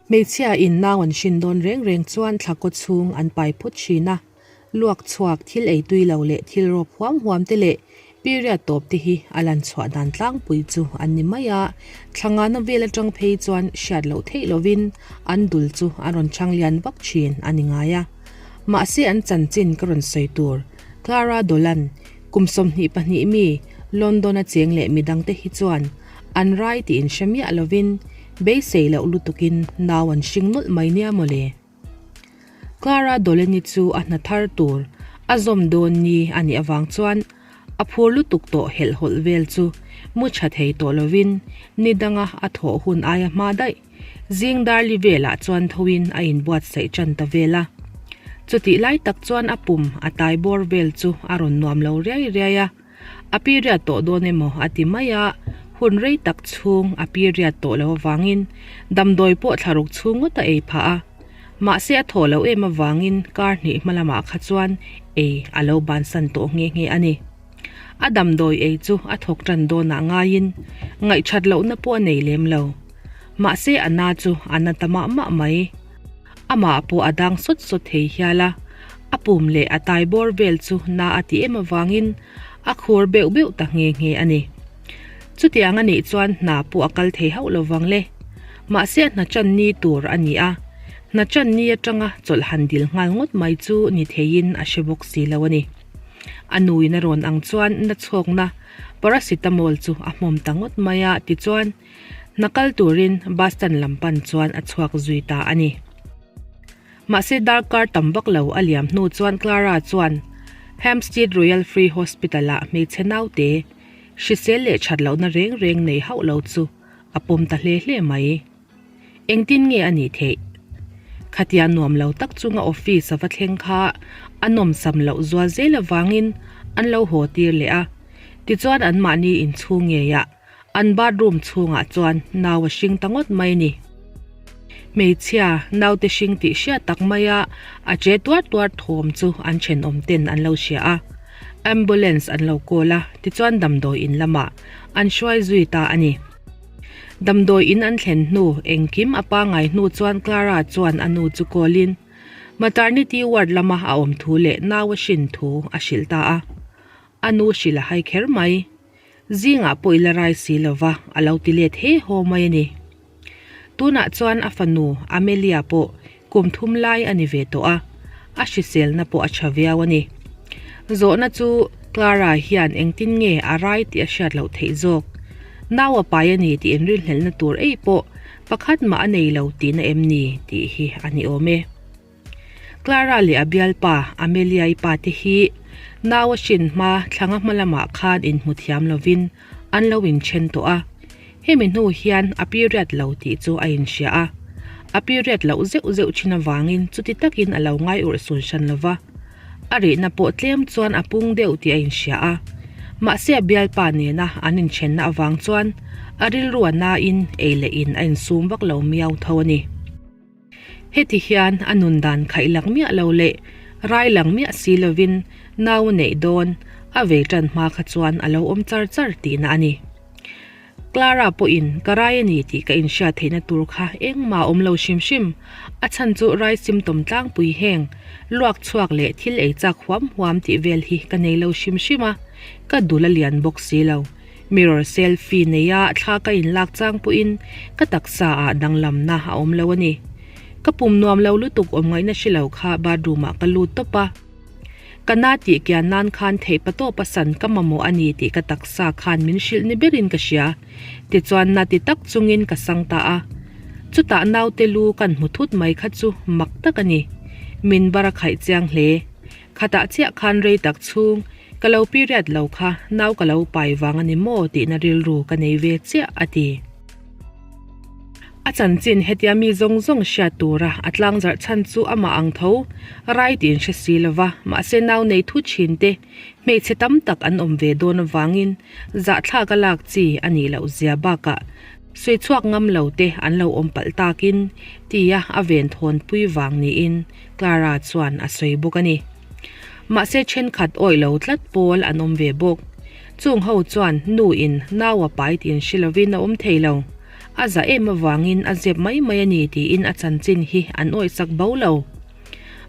Hmeichhia in nau an hrin dawn reng reng chuan thla kaw chhung an pai phawt thin a, luak chhuak thil ei tui lo leh thil rawp huam huam te leh period tawp te hi a lan chhuah dan tlangpui chu an ni mai a, thla ngana vel atang phei chuan hriat loh theih lovin an dul chu a rawn chhang lian vak thin a ni ngai a. Mahse an chanchin ka rawn sawi tur Clara Dolan kum 22 mi London a cheng leh midangte hi chuan an rai tih in hre miah lovin Beisei loh lutukin nau an hring nawlh mai nia mawle. Clara Doleni chu a hna thar tur a zawm dawn ni a nih avang chuan a phur lutuk tawh helhhawlh vel chu mu tha thei tawh lovin ni danga a thawh hun aia hma daih zing darli velah chuan thoin a inbuatsaih tan ta vel a. Chutih lai tak chuan a pum a tai bawr vel chu a rawn nuam lo riai riai a. A period tawh dawn emaw a ti mai a, hun rei tak chhung a period tawh lo avangin damdawi pawh thlaruk chhung ngawt a ei phah a. Mahse a thawh loh em avangin kar hnih hma lamah kha chuan ei a lo bansan tawh nghe nghe a ni. A damdawi ei chu a thawk tan dawnah ngaiin ngaihthat lohna pawh a nei lem lo. Mahse a na chu a na ta mah mah mai. Amah pawh a dang sawt sawt thei hial a, a pum leh a tai bawr vel chu na a ti em avangin a khur beuh beuh ta nghe nghe a ni. Chutiang a nih chuan hna pawh a kal thei hauh lo vang le. Mahse a hna chan ni tur a ni a, hna chan ni atanga chawlh han dil nghal ngawt mai chu ni theiin a hre bawk si lo a ni. A nuin a rawn ang chuan na chhawkna paracetamol chu a hmawm ta ngawt mai a, tichuan, Hna kal turin bus stand lam pan chuan a chhuak zui ta a ni. Mahse darkar tam vak lo a liam hnu chuan Clara chuan Hampstead Royal Free Hospital ah hmeichhe naute hrisel leh that lohna reng reng nei hauh lo chu a pawm ta hle hle mai. Engtin nge a nih theih? Khatia nuam lo tak chunga office a va thleng kha a nawmsam loh zual zel avangin an lo haw tir leh a, tichuan anmahni inchhung ngeiah An bathroom chhungah chuan nau a hring ta ngawt mai ni. Hmeichhia, naute hring tih hriat tak maia a che tuar tuar thawm chu an thenawm ten an lo hria a. Ambulance an lo call a, tichuan damdawi in lamah an hruai zui ta a ni. Damdawi in an thlen hnu engkim a pangai hnu chuan Clara chuan a nu chu call in maternity ward lama a awm thu leh nau a hrin thu a hrilh ta a. A nu hrilh a hai kher mai. Zingah pawh i la rai si lo va, a lo ti let he haw mai a ni. Tunah chuan a fanu Amelia pawh kum thum lai a ni ve tawh a, a hriselna pawh a tha viau a ni. Zawhna chu Clara hian engtin nge a rai tih a hriat loh theih zawk. Nau a pai a ni tih inrinhlelhna tur ei pawh pakhat mah a nei lo tihna em ni tih hi a ni awm e. Clara leh a bialpa Amelia-i pa te hi nau a hrin hma thlanga hma lamah khan inhmu thiam lovin an lo inthen tawh a, hemi hnu hian a period lo tih chu a inhria a, a period loh zeuh zeuh thin avangin chuti takin a lo ngai urh sun hran lo va, a rihna pawh tlem chuan a pung deuh tih a inhria a, mahse a bialpa nena an inthenna avang chuan a rilru a nain ei leh in a insum vak lo miau tho a ni. Heti hian a nun dan khaih lak miah lo leh rai lang miah si lovin nau a neih dawn a vei tan hma kha chuan a lo awm char char tihna a ni. Clara pawhin ka rai a ni tih ka inhriat theihna tur kha engmah a awm lo hrim hrim, a chhan chu rai symptom tlangpui heng luak chhuak leh thil ei chak huam huam tih vel hi ka nei lo hrim hrim a, ka dul a lian bawk si lo. Mirror selfie neia thla ka inlak chang pawhin ka taksa ah danglamna a awm lo a ni. Ka pum nuam lo lutuk awm ngaihna hre lo kha bathroom ah ka lut tawp a. Ka na tih kian nan khan theih pa tawp a san ka mamawh a ni tih ka taksa khan min hrilh ni berin ka hria. Tichuan na ti tak chungin ka sang ta a. Chutah naute lu kan hmu thut mai kha chu mak tak a ni. Min bar a khaih chiang hle. Khatah chiah khan rei tak chhung ka lo period lo kha nau ka lo pai vang a ni maw tihna rilru ka nei ve chiah a ti. A chanchin hetia mi zawng zawng hriat tura a tlangzarh chhan chu amah ang tho rai tiin hre si lova mahse nau nei thu thin te hmeichhe tam tak an awm ve dawn avangin zahthlak a lak chi a nih loh zia bakah sawi chhuak ngam lo te an lo awm palh takin tia a venthawn pui vang niin Clara chuan a sawi bawk a ni. Mahse thenkhat awih lo tlat pawl an awm ve bawk. Chung ho chuan nu in nau a pai tiin hre lovin a awm thei lo. A za em avangin a zep mai mai a ni tiin a chanchin hi an awihsak bo lo.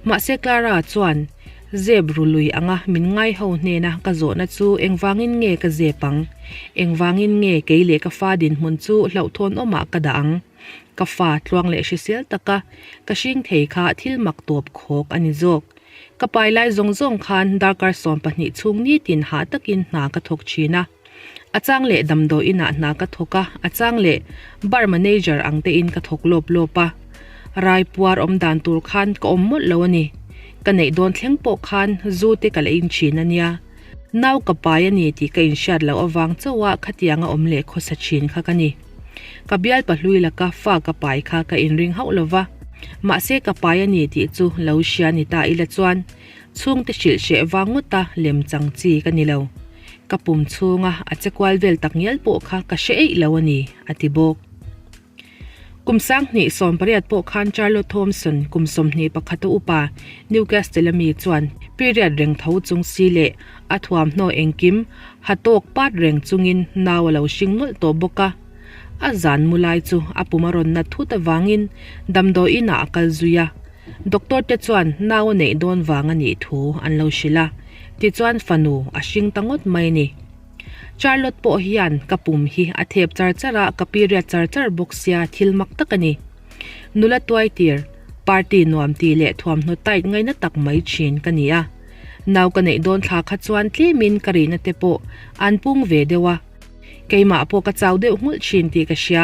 Mahse Clara chuan, Zep ru lui anga min ngai ho hnena ka zawhna chu engvangin nge ka zep ang? Engvangin nge kei leh ka fa dinhmun chu hlauhthawn awmah ka dah ang? Ka fa tluang leh hrisel taka ka hring thei kha thil mak tawp khawk a ni zawk. Ka pai lai zawng zawng khan darkar 12 chhung nitin hah takin hna ka thawk thin a. A chang leh damdawi inah hna ka thawk a, a chang leh bar manager ang tein ka thawk lawp lawp a. Rai puar awm dan tur khan ka awm mawlh lo a ni. Ka neih dawn thleng pawh khan zu te ka la in thin a nia. Nau ka pai a ni tih ka inhriat loh avang chauha khatianga awm leh khawsa thin kha ka ni. Ka bial pahlui laka fa ka pai kha ka inring hauh lo va, mahse ka pai a ni tih chu lo hria ni ta ila chuan chhungte hrilh hreh vang ngawta lem chang chi ka ni lo. Ka pum chhunga a che kual vel tak ngial pawh kha ka hre eih lo a ni, a ti bawk. Kum 2018 pawh khan Charlotte Thompson kum 21 a upa Newcastle-a mi chuan period reng tho chung si leh a thuamhnaw engkim ha tawk pat reng chungin nau a lo hring nawlh tawh bawk a. A zan mu lai chu a pum a rawn nat thut avangin damdawi inah a kal zui a. Doctor te chuan nau a neih dawn vang a nih thu an lo hrilh a, tichuan fanu a hring ta ngawt mai a ni. Charlotte pawh hian ka pum hi a thep char char a, ka period char char bawk sia thil mak tak a ni. Nula tuai tir, party nuam tih leh thuamhnaw tight ngaina tak mai thin ka ni a. Nau ka neih dawn thla kha chuan tlemin ka rihna te pawh an pung ve deuh a. Keimah pawh ka chau deuh nghulh thin tih ka hria.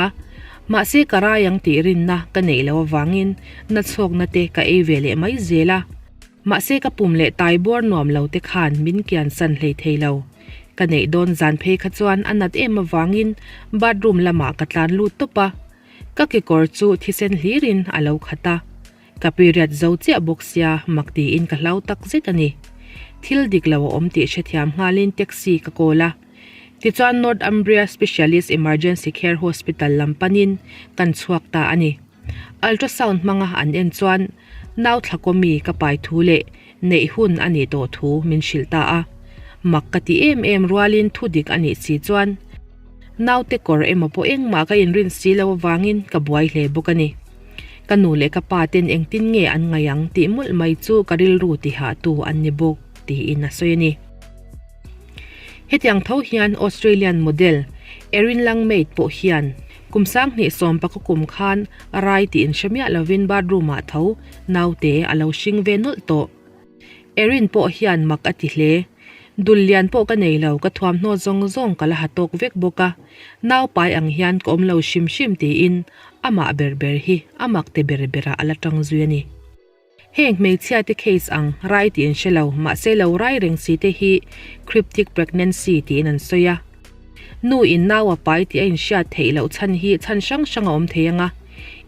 Mahse ka rai ang tih rinna ka neih loh avangin nachhawkna te ka ei ve leh mai zel a. Mahse ka pum leh tai buar nuam lo te khan min kian san hlei thei lo. Ka neih dawn zan phei kha chuan a nat em avangin bathroom lamah ka tlan lut tawp a. Ka kekawr chu thisen hlirin a lo khat a. Ka period zo chiah bawk sia mak tiin ka hlau tak zet a ni. Thil dik lo a awm tih hrethiam nghalin taxi ka call a. Tichuan Northumbria Specialist Emergency Care Hospital lam panin kan chhuak ta a ni. Ultrasound hmanga an en chuan nau thlakawmi ka pai thu leh neih hun a nih tawh thu min hrilh ta a. Mak ka ti em em rualin thu dik a nih si chuan naute kawr emaw pawh engmah ka inrin si lo avangin ka buai hle bawk a ni. Ka nu leh ka pa ten engtin nge an ngaih ang tih mawlh mai chu ka rilru tihahtu an ni bawk, tiin a sawi a ni. Hetiang tho hian Australian model Erin Langmaid pawh hian kum 2019 kum khan rai tih inhre miah lovin bathroom ah tho naute a lo hring ve nawlh tawh. Erin pawh hian mak a ti hle. Dul lian pawh ka nei lo, ka thuamhnaw zawng zawng ka la ha tawk vek bawk a, nau pai ang hian ka awm lo hrim hrim tiin amah ber ber hi a mak te ber berah a la tang zui a ni. Heng hmeichhia te case ang rai tih an hre lo, mahse lo rai reng si te hi cryptic pregnancy tiin an sawi a. Nu in nau a pai tih a inhriat theih loh chhan hi chhan hrang hrang a awm thei ang a.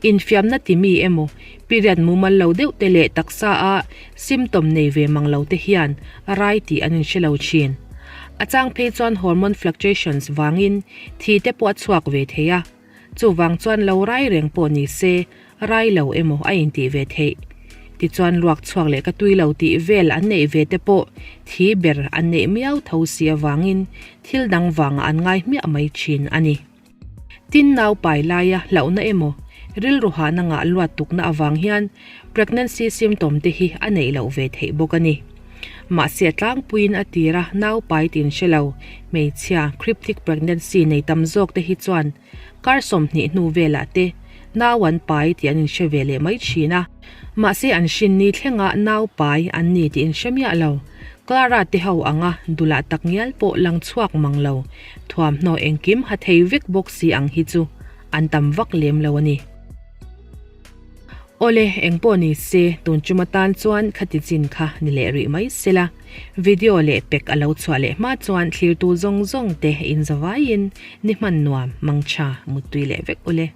Infiamna ti mi emaw, period mumal lo deuh te leh taksa a symptom nei ve mang lo te hian rai tih an inhre lo thin. A chang phei chuan hormone fluctuations vangin thi te pawh a chhuak ve thei a. Chuvang chuan lo rai reng pawh ni se, rai lo emaw a intih ve theih. Tichuan luak chhuak leh ka tui lo tih vel an neih ve te pawh thi ber an neih miau tho si avangin thil dang vangah an ngai hmiah mai thin a ni. Tin nau pai laia hlauhna emaw rilru hahna ngah luat tukna avang hian pregnancy symptom te hi a neih loh ve theih bawk a ni. Mahse a tlangpuiin a tira nau pai tin hre lo hmeichhia cryptic pregnancy nei tam zawk te hi chuan kar 20 hnu velah te nau an pai tih an inhre ve leh mai thin a. Mahse an hrin ni thlenga nau pai an ni tih inhre miah lo. Clara te ho anga dulah tak ngial pawh lang chhuak mang lo thuamhnaw engkim ha thei vek bawk si ang hi chu an tam vak lem lo a ni. Awle, engpawh ni se, tun tum atan chuan khati chin kha ni leh rih mai sela. Video leh pek a lo chhuah leh hma chuan thlirtu zawng zawng te in zavaiin ni hman nuam, mangtha, muttui leh vek ule.